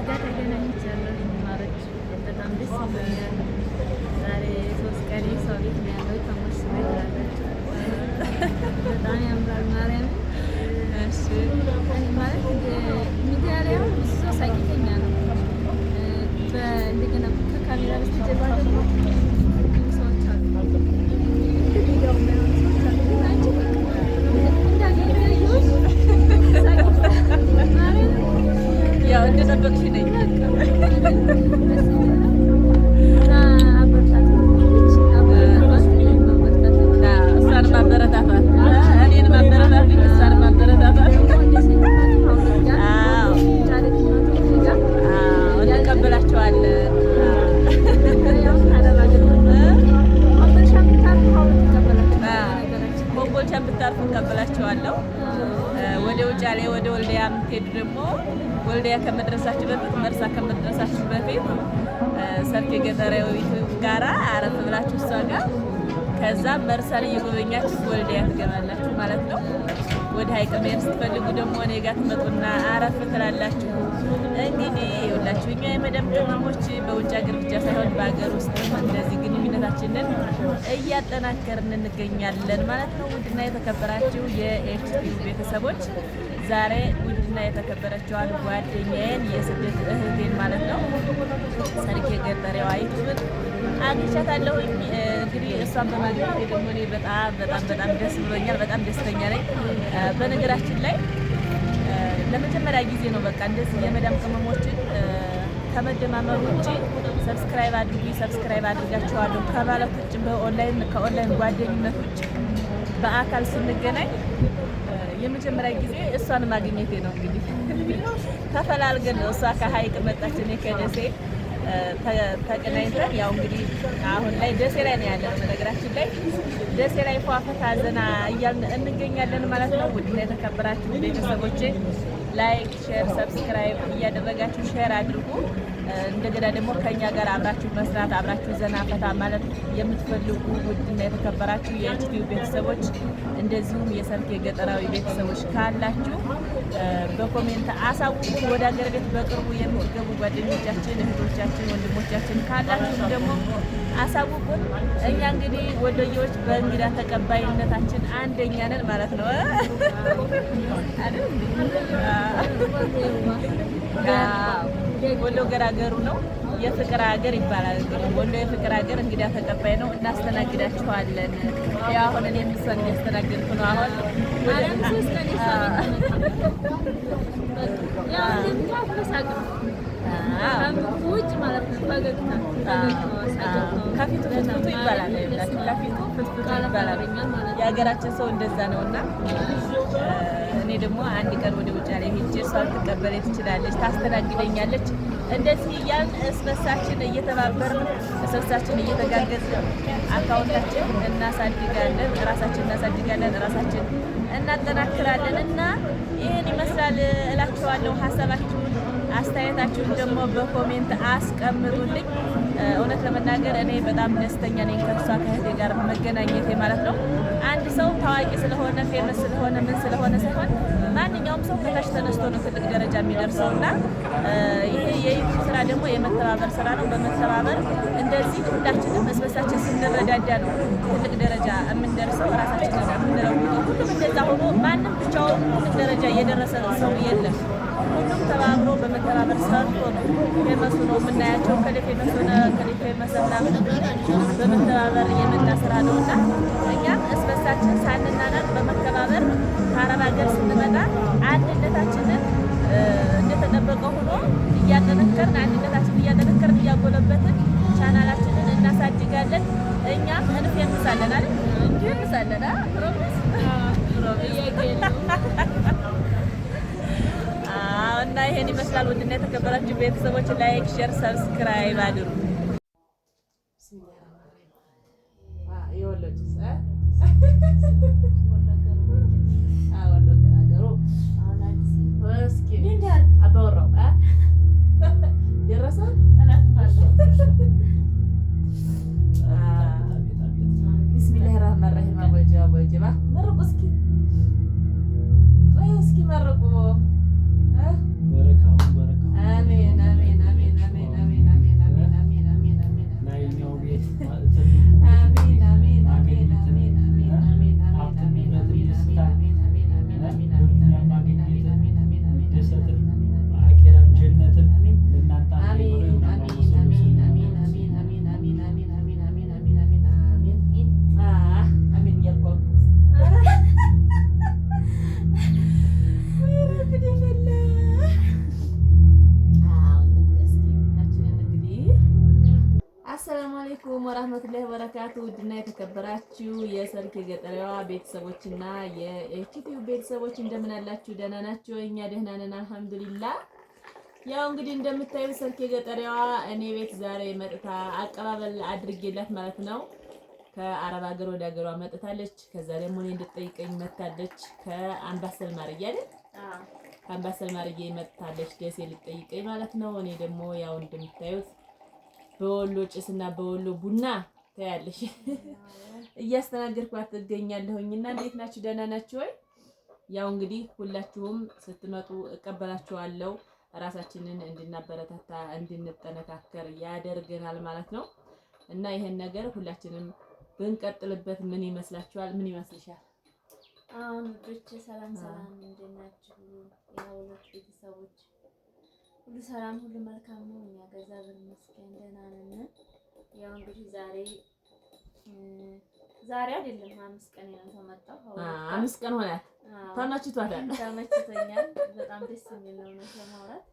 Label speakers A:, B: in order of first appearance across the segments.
A: ጋር ተገናኝቻለሁ። ማረች በጣም ደስ ብሎኛል። ዛሬ 3 ቀን ሰው ቤት ነው ያለው። ተሞሽ ቤት ላላችሁ በጣም ያምራል። ማርያምን ማለት ሚዲያ ላይ አሁን ብዙ ሰው ሳቂተኛ ነው። እንደገና ከካሜራ በስተጀርባ ደግሞ ብዙ ሰዎች አሉ። ሚዲያው የማይሆኑ ሰዎች አሉ። ግን አንቺ በቃ እንዳገኘ ያየሁሽ ሳቂታ ማርያምን።
B: ያው እንደጠበቅሽ ነኝ።
A: እና አበርታት ልጅ አበረታቷት፣ እኔንም አበርታት።
B: እሷን ማበረታታት፣ እኔን ማበረታታት፣ እሷን ማበረታታት። አዎ፣ አዎ፣ እንቀበላቸዋለን። ኮምቦልቻ ብታርፉ እቀበላቸዋለሁ። ወደ ውጫሌ ወደ ወልዲያ የምትሄዱ ደግሞ ወልዲያ ከመድረሳችሁ በፊት፣ መርሳ ከመድረሳችሁ በፊት ሰርኬ ገጠራዊቱ ጋራ አረፍ ብላችሁ እሷ ጋር ከዛ መርሳን እየጎበኛችሁ ወልዲያ ትገባላችሁ ማለት ነው። ወደ ሀይቅ መሄድ ስትፈልጉ ደግሞ እኔ ጋር ትመጡና አረፍ ትላላችሁ። እንግዲህ ይኸውላችሁ እኛ የመደም ቅመሞች በውጭ ሀገር ብቻ ሳይሆን በሀገር ውስጥም እንደዚህ ግንኙነታችንን እያጠናከርን እንገኛለን ማለት ነው። ውድና የተከበራችሁ የኤችቲ ቤተሰቦች፣ ዛሬ ውድና የተከበረችዋን ጓደኛዬን፣ የስደት እህቴን ማለት ነው፣ ሰርኬ ገጠሬዋ ዩቱብን አግኝቻታለሁኝ። እንግዲህ እሷን በማግኘቴ ደግሞ እኔ በጣም በጣም በጣም ደስ ብሎኛል። በጣም ደስተኛ ነኝ። በነገራችን ላይ ለመጀመሪያ ጊዜ ነው በቃ እንደዚህ የመዳም ቅመሞችን ከመደማመር ውጭ፣ subscribe አድርጉ፣ subscribe አድርጋችኋለሁ ከማለት ውጭ፣ በ online ከ online ጓደኝነት ውጭ በአካል ስንገናኝ የመጀመሪያ ጊዜ እሷን ማግኘቴ ነው። እንግዲህ ተፈላልገን ነው። እሷ ከሀይቅ መጣች፣ እኔ ከደሴ ተገናኝተን ያው እንግዲህ አሁን ላይ ደሴ ላይ ነው ያለነው። በነገራችን ላይ ደሴ ላይ ፏፈታ ዘና እያልን እንገኛለን ማለት ነው። ውድና የተከበራችሁ ቤተሰቦቼ like፣ share፣ subscribe እያደረጋችሁ share አድርጉ። እንደገና ደግሞ ከኛ ጋር አብራችሁ መስራት፣ አብራችሁ ዘና ፈታ ማለት የምትፈልጉ ውድና የተከበራችሁ የኤችቲዩ ቤተሰቦች እንደዚሁም የሰርኬ ገጠራዊ ቤተሰቦች ካላችሁ በ comment አሳውቁን። ወደ ሀገር ቤት በቅርቡ የምትገቡ ጓደኞቻችን፣ እህቶቻችን፣ ወንድሞቻችን ካላችሁ ደግሞ አሳውቁን። እኛ እንግዲህ ወሎዬዎች በእንግዳ ተቀባይነታችን አንደኛ ነን ማለት ነው አይደል? አዎ፣ ወሎ ገራገሩ ነው፣ የፍቅር ሀገር ይባላል። እንግዲህ ወሎ የፍቅር ሀገር፣ እንግዳ ተቀባይ ነው። እናስተናግዳችኋለን። ያው አሁን እኔ እሷን እያስተናገድኩ ነው። አሁን
A: ማርያም 3 ቀን የሷ ቤት ነው። ያው እንደምታውቅ በሳቅ ነው። ከምግቡ ውጭ ማለት ነው። ፈገግታ ፈገግታዋ፣ ሳቅታዋ
B: ከፊቱ ፍትፍቱ ይባላል። ይኸውላችሁ ከፊቱ ፍትፍቱ ይባላል። የሀገራችን ሰው እንደዛ ነው እና እኔ ደግሞ አንድ ቀን ወደ ውጫሌ ሄጄ እሷ ልትቀበለኝ ትችላለች፣ ታስተናግደኛለች። እንደዚህ እያልን እርስ በርሳችን እየተባበርን፣ እርስ በርሳችን እየተጋገዝን አካውንታችን እናሳድጋለን፣ ራሳችን እናሳድጋለን፣ ራሳችን እናጠናክራለን እና ይህን ይመስላል እላችኋለሁ። ሀሳባችሁን አስተያየታችሁን ደግሞ በ comment አስቀምጡልኝ። እውነት ለመናገር እኔ በጣም ደስተኛ ነኝ ከእሷ ከእህቴ ጋር መገናኘቴ ማለት ነው። አንድ ሰው ታዋቂ ስለሆነ፣ famous ስለሆነ፣ ምን ስለሆነ ሳይሆን ማንኛውም ሰው ከታች ተነስቶ ነው ትልቅ ደረጃ የሚደርሰው እና ይሄ የዩቱብ ስራ ደግሞ የመተባበር ስራ ነው። በመተባበር እንደዚህ ሁላችንም እርስ በርሳችን ስንረዳዳ ነው ትልቅ ደረጃ የምንደርሰው፣ ራሳችንን የምንለውጠው። ሁሉም እንደዛ ሆኖ ማንም ብቻውን ትልቅ ደረጃ የደረሰ ሰው የለም። ሁሉም ተባብሮ በመተባበር ሰርቶ ነው famous ኡ ነው የምናያቸው። ከሌ famous ሆነ፣ ከሌ famous ምናምን በመተባበር የመጣ ስራ ነው እና እኛም እርስ በርሳችን ሳንናናቅ በመከባበር ከአረብ ሀገር ስንመጣ አንድነታችንን እንደተጠበቀ ሆኖ እያጠነከርን፣ አንድነታችንን እያጠነከርን እያጎለበትን ቻናላችንን እናሳድጋለን። እኛም እንፌምሳለን አይደል? እንፌምሳለን። Promise, promise። እና ይሄን ይመስላል። ውድና የተከበራችሁ ቤተሰቦች like፣ share፣ subscribe አድርጉ። የወሎ ጭስ፣ ወሎ ገራገሩ። እስኪ አባወራው ደረሰ። ቢስሚላህ ራህማን ራሂም። አወጀ አወጀባ መርቁ እስኪ። ወበረካቱ። ውድና የተከበራችሁ የሰርክ የገጠሪዋ ቤተሰቦችና የኤችቲዩ ቤተሰቦች እንደምን አላችሁ? ደህና ናችሁ? እኛ ደህና ነን አልሐምዱሊላህ። ያው እንግዲህ እንደምታዩ ሰርክ የገጠሪዋ እኔ ቤት ዛሬ መጥታ አቀባበል አድርጌላት ማለት ነው። ከአረብ ሀገር ወደ ሀገሯ መጥታለች። ከዛ ደግሞ እኔ እንድትጠይቀኝ መጥታለች። ከአምባሰል ማርዬ አይደል? ከአምባሰል ማርዬ መጥታለች ደሴ ልትጠይቀኝ ማለት ነው። እኔ ደግሞ ያው እንደምታዩት በወሎ ጭስና በወሎ ቡና ታያለሽ እያስተናገድኳት እገኛለሁኝ። እና እንዴት ናችሁ? ደህና ናችሁ ወይ? ያው እንግዲህ ሁላችሁም ስትመጡ እቀበላችኋለሁ። ራሳችንን እንድናበረታታ እንድንጠነካከር ያደርገናል ማለት ነው። እና ይሄን ነገር ሁላችንም ብንቀጥልበት ምን ይመስላችኋል? ምን ይመስልሻል?
A: አሁን ውዶች ሰላም ሰላም፣ እንዴት ናችሁ? የሀውለት ቤተሰቦች ሁሉ ሰላም፣ ሁሉ መልካም ነው። እኛ እግዚአብሔር ይመስገን ደህና ነን። ያው እንግዲህ ዛሬ ዛሬ አይደለም 5 ቀን ነው ተመጣሁ።
B: 5 ቀን ሆናት። ተመችቷታል?
A: ተመችቶኛል። በጣም ደስ የሚል ነው እውነት ለማውራት።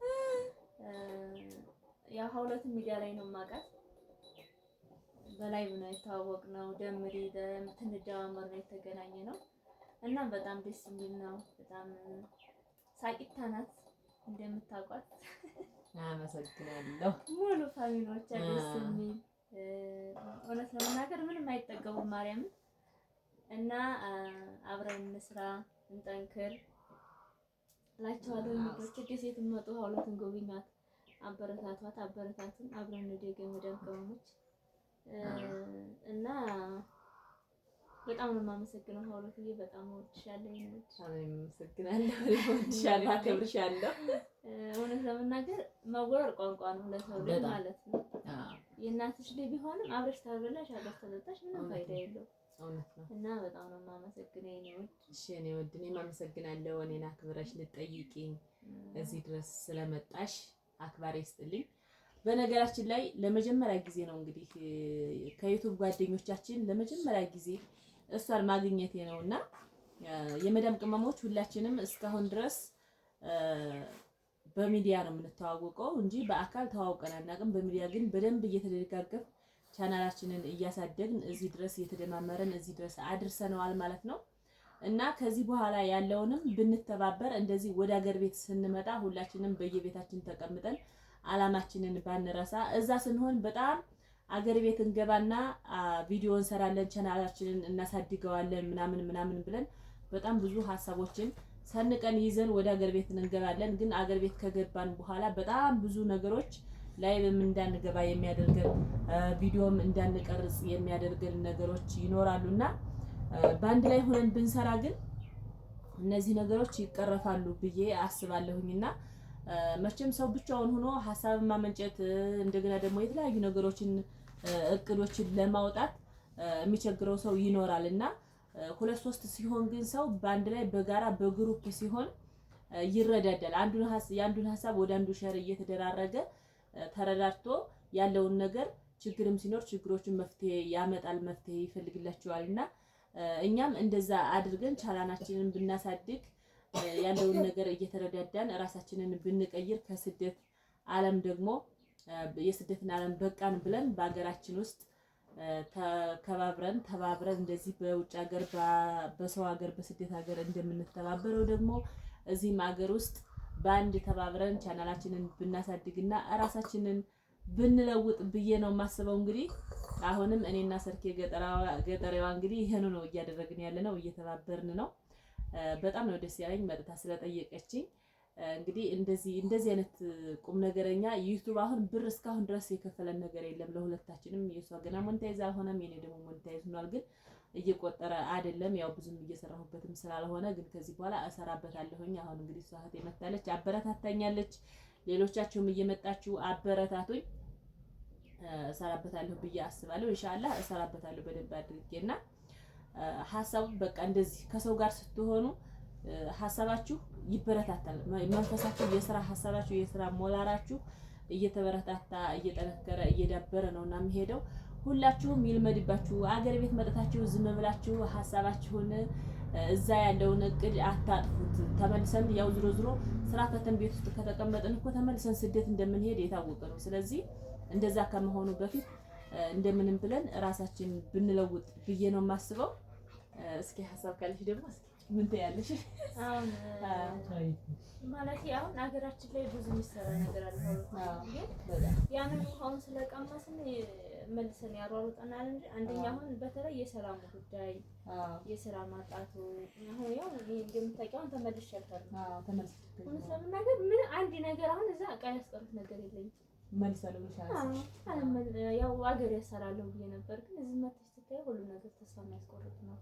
A: ያው ሀውለት ሚዲያ ላይ ነው የማውቃት። በ live ነው የተዋወቅነው። ደምሪ ትንደማመር ነው የተገናኘ ነው እና በጣም ደስ የሚል ነው። በጣም ሳቂታ ናት እንደምታውቋት።
B: አመሰግናለሁ።
A: ሙሉ family ዎቿ ደስ የሚል እውነት ለመናገር ምንም አይጠገቡም ማርያምን እና አብረን እንስራ እንጠንክር እላቸዋለሁ። ውዶች ደሴ ስትመጡ ሀውለትን ጎብኟት፣ አበረታቷት፣ አበረታቱን። አብረን እንደገ መዳም ቅመሞች እና በጣም ነው የማመሰግነው ሀውለትዬ፣ በጣም እወድሻለሁ።
B: አመሰግናለሁ። እወድሻለሁ፣ አከብርሻለሁ።
A: እውነት ለመናገር መወረር ቋንቋ ነው ለሰው ልጅ ማለት ነው። የእናትሽ ልጅ ቢሆንም አብረሽ ታበላሽ፣ አብረሽ ተጠጣሽ ምንም ፋይዳ የለውም። እና በጣም ነው የማመሰግነው የእኔ ውድ።
B: እሺ የእኔ ውድ፣ እኔም አመሰግናለሁ። እኔን አክብረሽ ልትጠይቂኝ እዚህ ድረስ ስለመጣሽ አክባሪ ይስጥልኝ። በነገራችን ላይ ለመጀመሪያ ጊዜ ነው እንግዲህ ከ YouTube ጓደኞቻችን ለመጀመሪያ ጊዜ እሷን ማግኘቴ ነው። እና የመዳም ቅመሞች ሁላችንም እስካሁን ድረስ በሚዲያ ነው የምንተዋወቀው እንጂ በአካል ተዋውቀን አናውቅም። በሚዲያ ግን በደንብ እየተደጋገፍ ቻናላችንን እያሳደግን እዚህ ድረስ እየተደማመረን እዚህ ድረስ አድርሰነዋል ማለት ነው። እና ከዚህ በኋላ ያለውንም ብንተባበር እንደዚህ ወደ ሀገር ቤት ስንመጣ ሁላችንም በየቤታችን ተቀምጠን አላማችንን ባንረሳ፣ እዛ ስንሆን በጣም አገር ቤት እንገባና ቪዲዮ እንሰራለን፣ ቻናላችንን እናሳድገዋለን ምናምን ምናምን ብለን በጣም ብዙ ሀሳቦችን ሰንቀን ይዘን ወደ አገር ቤት እንገባለን። ግን አገር ቤት ከገባን በኋላ በጣም ብዙ ነገሮች live ም እንዳንገባ የሚያደርገን ቪዲዮም እንዳንቀርጽ የሚያደርገን ነገሮች ይኖራሉና በአንድ ላይ ሆነን ብንሰራ ግን እነዚህ ነገሮች ይቀረፋሉ ብዬ አስባለሁኝና መቼም ሰው ብቻውን ሆኖ ሀሳብን ማመንጨት እንደገና ደግሞ የተለያዩ ነገሮችን እቅዶችን ለማውጣት የሚቸግረው ሰው ይኖራል። እና ሁለት ሶስት ሲሆን ግን ሰው በአንድ ላይ በጋራ በ group ሲሆን ይረዳዳል። የአንዱን ሀሳብ ወደ አንዱ share እየተደራረገ ተረዳድቶ ያለውን ነገር ችግርም ሲኖር ችግሮችን መፍትሄ ያመጣል፣ መፍትሄ ይፈልግላቸዋል። እና እኛም እንደዛ አድርገን ቻናላችንን ብናሳድግ ያለውን ነገር እየተረዳዳን ራሳችንን ብንቀይር ከስደት ዓለም ደግሞ የስደትን ዓለም በቃን ብለን በሀገራችን ውስጥ ተከባብረን ተባብረን እንደዚህ በውጭ ሀገር በሰው ሀገር በስደት ሀገር እንደምንተባበረው ደግሞ እዚህም ሀገር ውስጥ በአንድ ተባብረን ቻናላችንን ብናሳድግና እራሳችንን ብንለውጥ ብዬ ነው የማስበው። እንግዲህ አሁንም እኔና ሰርኬ ገጠሬዋ እንግዲህ ይሄኑ ነው እያደረግን ያለ ነው፣ እየተባበርን ነው። በጣም ነው ደስ ያለኝ መጥታ ስለጠየቀችኝ። እንግዲህ እንደዚህ እንደዚህ አይነት ቁም ነገረኛ YouTube አሁን ብር እስካሁን ድረስ የከፈለን ነገር የለም ለሁለታችንም። የእሷ ገና monetize አልሆነም፣ የኔ ደግሞ monetize ሆኗል፣ ግን እየቆጠረ አይደለም። ያው ብዙም እየሰራሁበትም ስላልሆነ ግን ከዚህ በኋላ እሰራበታለሁኝ። አሁን እንግዲህ እሷ እህቴ መታለች፣ አበረታታኛለች። ሌሎቻችሁም እየመጣችሁ አበረታቱኝ። እሰራበታለሁ ብዬ አስባለሁ። ኢንሻአላህ እሰራበታለሁ በደንብ አድርጌና ሀሳቡ በቃ እንደዚህ ከሰው ጋር ስትሆኑ ሀሳባችሁ ይበረታታል። መንፈሳችሁ፣ የስራ ሀሳባችሁ፣ የስራ ሞራላችሁ እየተበረታታ እየጠነከረ እየዳበረ ነውና የሚሄደው። ሁላችሁም ይልመድባችሁ። አገር ቤት መጥታችሁ ዝም ብላችሁ ሀሳባችሁን እዛ ያለውን እቅድ አታጥፉት። ተመልሰን ያው ዝሮ ዝሮ ስራ ፈተን ቤት ውስጥ ከተቀመጥን እኮ ተመልሰን ስደት እንደምንሄድ የታወቀ ነው። ስለዚህ እንደዛ ከመሆኑ በፊት እንደምንም ብለን ራሳችን ብንለውጥ ብዬ ነው የማስበው። እስኪ ሀሳብ ካለሽ ደግሞ እስኪ ምን ትያለሽ?
A: አሁን ማለት አሁን ሀገራችን ላይ ብዙ የሚሰራ ነገር አለ። ግን ያንን ውሃውን ስለቀመስን መልሰን ያሯሩጠናል እንጂ አንደኛ አሁን በተለይ የሰላሙ ጉዳይ፣ የስራ ማጣቱ፣ አሁን ያው እንደምታውቂው አሁን ተመልሼ አልፈርም። እውነት ለመናገር ምን አንድ ነገር አሁን እዛ እቃ ያስቀሩት ነገር የለኝም። ያው አገር ያሰራለሁ ብዬ ነበር፣ ግን እዚህ መጥተሽ ስታዪ ሁሉ ነገር ተስፋ የሚያስቆርጥ ነው።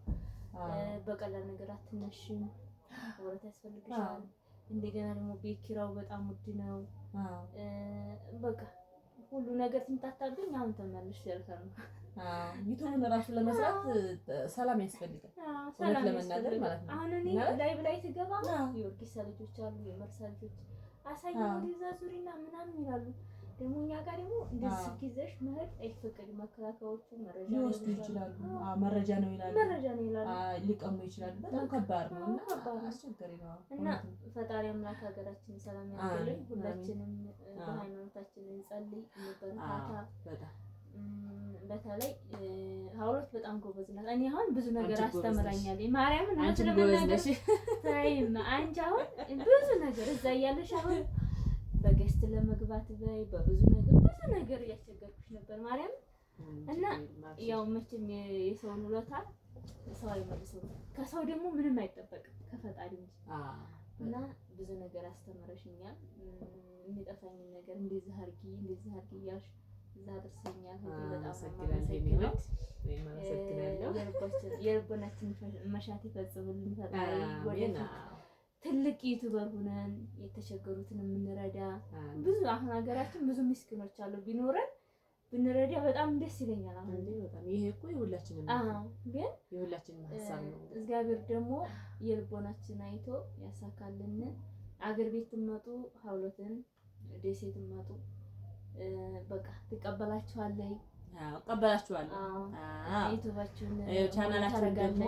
A: በቀላል ነገር አትነሽም፣ ወረት ያስፈልግሻል። እንደገና ደግሞ ቤት ኪራዩ በጣም ውድ ነው። በቃ ሁሉ ነገር ትምታታብኝ። አሁን ተመልሼ ልፈር ነው።
B: ዩቲዩብን እራሱ ለመስራት ሰላም ያስፈልጋል፣ እውነት ለመናገር ማለት ነው።
A: አሁን እኔ live ላይ ትገባ የወርጌሳ ልጆች አሉ፣ የመርሳ ልጆች አሳይ ወደዛ ዙሪና ምናምን ይላሉ። ደግሞ እኛ ጋር ደግሞ እንደዚህ ስልክ ይዘሽ መሄድ አይፈቀድም። መከላከያዎቹ መረጃ
B: ሊወስዱ ይችላሉ። መረጃ ነው ይላሉ፣
A: መረጃ ነው ይላሉ፣
B: ሊቀሙ ይችላሉ። በጣም ከባድ ነው እና አስቸጋሪ ነው።
A: እና ፈጣሪ አምላክ ሀገራችንን ሰላም ያድርግልን። ሁላችንም በሃይማኖታችን እንጸልይ፣ እንበረታታ። በተለይ ሀውለት በጣም ጎበዝ ናት። እኔ አሁን ብዙ ነገር አስተምራኛለች። ማርያምን ለመናገር ታይም አንቺ አሁን ብዙ ነገር እዛ እያለሽ አሁን በ guest ለመግባት በይ በብዙ ነገር ብዙ ነገር እያስቸገርኩሽ ነበር ማርያም። እና ያው መቼም የሰውን ውለታ ሰው አይመልሰውም። ከሰው ደግሞ ምንም አይጠበቅም ከፈጣሪ እንጂ። እና ብዙ ነገር አስተምረሽኛል። የሚጠፋኝን ነገር እንደዚህ አድርጊ እንደዚህ አድርጊ እያልሽ እዛ አድርሰኛል። በጣም አመሰግናለሁ። የልቦናችን መሻት ይፈጽምልን ፈጣሪ። ወደፊት ትልቅ YouTuber ሆነን የተቸገሩትን የምንረዳ፣ ብዙ አሁን ሀገራችን ብዙ ምስኪኖች አሉ፣ ቢኖረን ብንረዳ በጣም ደስ ይለኛል። አሁን
B: በጣም ይሄ እኮ የሁላችንም
A: ግን
B: የሁላችንም ሀሳብ ነው።
A: እግዚአብሔር ደግሞ የልቦናችን አይቶ ያሳካልን። አገር ቤት ትመጡ፣ ሀውለትን ደሴ ትመጡ፣ በቃ ትቀበላችኋለች።
B: አዎ እቀበላችኋለሁ። አዎ
A: ዩቲዩባችሁን
B: ቻናላችሁን ደግሞ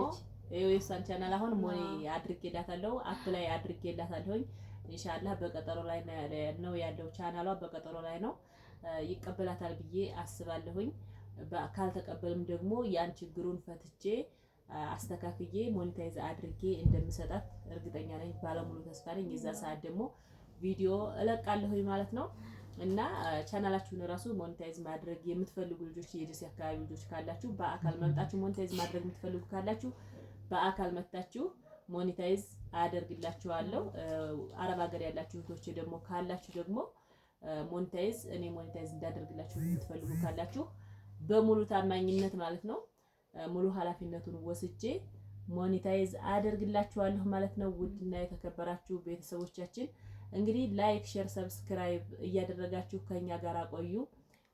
B: የእሷን ቻናል አሁን moni አድርጌላታለሁ፣ apply አድርጌላታለሁኝ። ኢንሻአላህ በቀጠሮ ላይ ነው ያለው ቻናሏ፣ በቀጠሮ ላይ ነው፣ ይቀበላታል ብዬ አስባለሁኝ። ካልተቀበልም ደግሞ ያን ችግሩን ፈትቼ አስተካክዬ monetize አድርጌ እንደምሰጣት እርግጠኛ ነኝ፣ ባለሙሉ ተስፋ ነኝ። የዛ ሰዓት ደግሞ ቪዲዮ እለቃለሁኝ ማለት ነው። እና ቻናላችሁን እራሱ monetize ማድረግ የምትፈልጉ ልጆች፣ የደሴ አካባቢ ልጆች ካላችሁ፣ በአካል መምጣችሁ monetize ማድረግ የምትፈልጉ ካላችሁ በአካል መታችሁ monetize አደርግላችኋለሁ። አረብ ሀገር ያላችሁ እህቶቼ ደግሞ ካላችሁ ደግሞ monetize እኔ monetize እንዳደርግላችሁ የምትፈልጉ ካላችሁ በሙሉ ታማኝነት ማለት ነው፣ ሙሉ ኃላፊነቱን ወስጄ monetize አደርግላችኋለሁ ማለት ነው። ውድና የተከበራችሁ ቤተሰቦቻችን እንግዲህ like፣ share፣ subscribe እያደረጋችሁ ከኛ ጋር ቆዩ።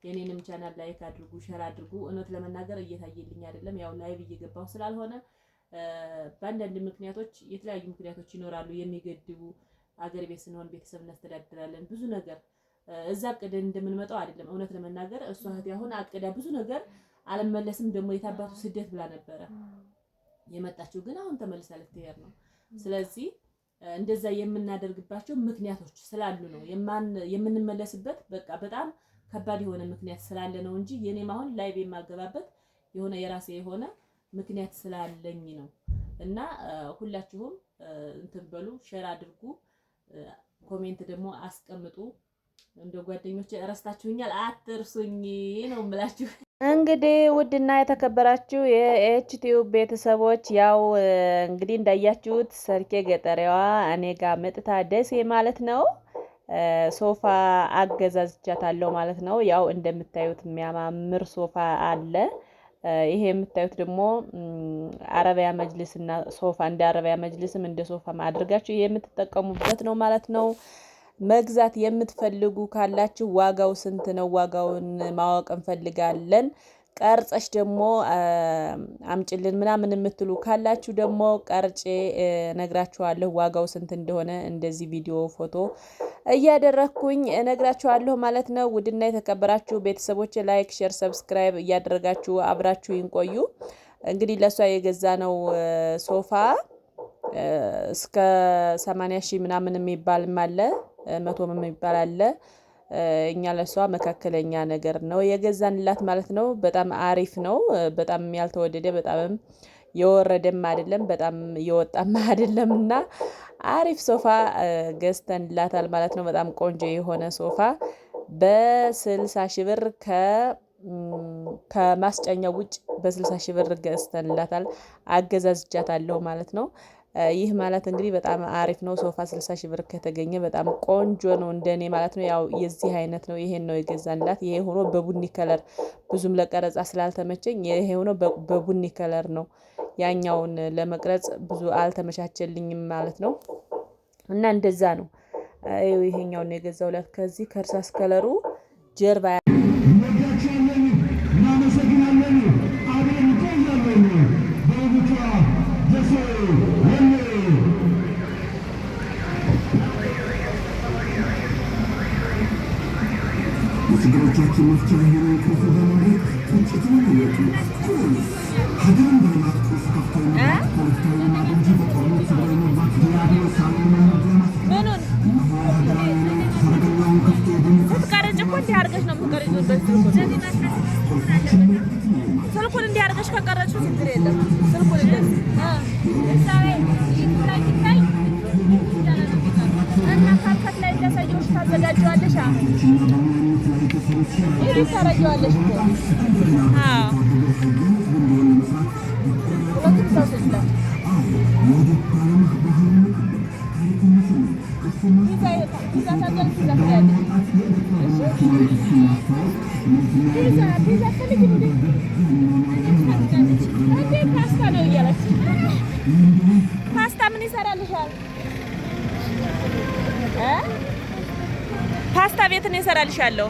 B: የኔንም ቻናል like አድርጉ፣ share አድርጉ። እውነት ለመናገር እየታየልኝ አይደለም፣ ያው live እየገባሁ ስላልሆነ በአንዳንድ ምክንያቶች፣ የተለያዩ ምክንያቶች ይኖራሉ የሚገድቡ። አገር ቤት ስንሆን ቤተሰብ እናስተዳድራለን፣ ብዙ ነገር እዛ አቅደን እንደምንመጣው አይደለም። እውነት ለመናገር እሷ እህቴ አሁን አቅዳ ብዙ ነገር አልመለስም ደግሞ የታባቱ ስደት ብላ ነበረ የመጣችው፣ ግን አሁን ተመልሳ ልትሄድ ነው። ስለዚህ እንደዛ የምናደርግባቸው ምክንያቶች ስላሉ ነው የምንመለስበት። በቃ በጣም ከባድ የሆነ ምክንያት ስላለ ነው እንጂ የኔም አሁን live የማገባበት የሆነ የራሴ የሆነ ምክንያት ስላለኝ ነው። እና ሁላችሁም እንትን በሉ፣ share አድርጉ፣ comment ደግሞ አስቀምጡ። እንደ ጓደኞቼ እረስታችሁኛል፣ አትርሱኝ ነው የምላችሁ።
C: እንግዲህ ውድና የተከበራችሁ የኤችቲዩብ ቤተሰቦች፣ ያው እንግዲህ እንዳያችሁት ሰርኬ ገጠሪዋ እኔ ጋር መጥታ ደሴ ማለት ነው ሶፋ አገዛዝቻታለሁ ማለት ነው። ያው እንደምታዩት የሚያማምር ሶፋ አለ። ይሄ የምታዩት ደግሞ አረቢያ መጅልስና ሶፋ፣ እንደ አረቢያ መጅልስም እንደ ሶፋም አድርጋችሁ የምትጠቀሙበት ነው ማለት ነው። መግዛት የምትፈልጉ ካላችሁ ዋጋው ስንት ነው? ዋጋውን ማወቅ እንፈልጋለን። ቀርጸሽ ደግሞ አምጭልን ምናምን የምትሉ ካላችሁ ደግሞ ቀርጬ እነግራችኋለሁ ዋጋው ስንት እንደሆነ፣ እንደዚህ ቪዲዮ ፎቶ እያደረግኩኝ እነግራችኋለሁ ማለት ነው። ውድና የተከበራችሁ ቤተሰቦች like፣ share፣ subscribe እያደረጋችሁ አብራችሁ ይንቆዩ። እንግዲህ ለእሷ የገዛ ነው ሶፋ እስከ 80 ሺህ ምናምን የሚባልም አለ፣ 100ም የሚባል አለ። እኛ ለሷ መካከለኛ ነገር ነው የገዛንላት ማለት ነው። በጣም አሪፍ ነው። በጣም ያልተወደደ በጣምም የወረደም አይደለም፣ በጣም የወጣም አይደለም እና አሪፍ ሶፋ ገዝተንላታል ማለት ነው። በጣም ቆንጆ የሆነ ሶፋ በ60 ሺህ ብር ከማስጫኛው ውጭ በ60 ሺህ ብር ገዝተንላታል። አገዛዝጃታለሁ ማለት ነው። ይህ ማለት እንግዲህ በጣም አሪፍ ነው። ሶፋ 60 ሺህ ብር ከተገኘ በጣም ቆንጆ ነው እንደኔ ማለት ነው። ያው የዚህ አይነት ነው። ይሄን ነው የገዛንላት። ይሄ ሆኖ በቡኒ color ብዙም ለቀረጻ ስላልተመቸኝ ይሄ ሆኖ በቡኒ color ነው። ያኛውን ለመቅረጽ ብዙ አልተመቻቸልኝም ማለት ነው። እና እንደዛ ነው። ይሄኛውን ነው የገዛሁላት። ከዚህ ከእርሳስ color ኡ ጀርባ
D: እንወዳችኋለን፣ እናመሰግናለን። አብረን እንቆያለን። በውቢቷ ደሴ ወሎ። የችግሮቻችን መፍቻ የሆነውን ቁልፍ በማግኘት ቁጭትን ይወጡ። ቁልፍ ሀገርን በልማት ቁልፍ ከፍቶ የመግባት፣ ፖለቲካዊ ልማት እንጂ በጦርነት ሰብሮ የመግባት ዲያብሎሳዊ መንገድ ለማስቀረት
B: ምኑን?
D: እነሆ ሀገራዊ ለውጥ ሰረገላውን ከፍቶ የዲሞክራሲ
B: ስትቀርጭ እኮ እንዲህ አድርገሽ ነው የምትቀርጪው። በስልኩን
D: ቁልፋችን ምልክት ነው።
B: ስልኩን እንዲህ አድርገሽ ከቀረጭው ችግር የለም። ስልኩን እንደዚህ እና CapCut ላይ እንዳሳየሁሽ ታዘጋጀዋለሽ። Edit ታደርጊዋለሽ እኮ። አዎ፣ ሁለቱም ሰው ስላል ፒዛ ፒዛ ታዘል ፒዛ ትበያለሽ። ፒዛ ፒዛ ፈልጊ እንዴ? እንዴ ፓስታ ነው እያለች፣ ፓስታ ምን ይሰራልሻል? እ ፓስታ ቤት ነው ይሰራልሻለሁ።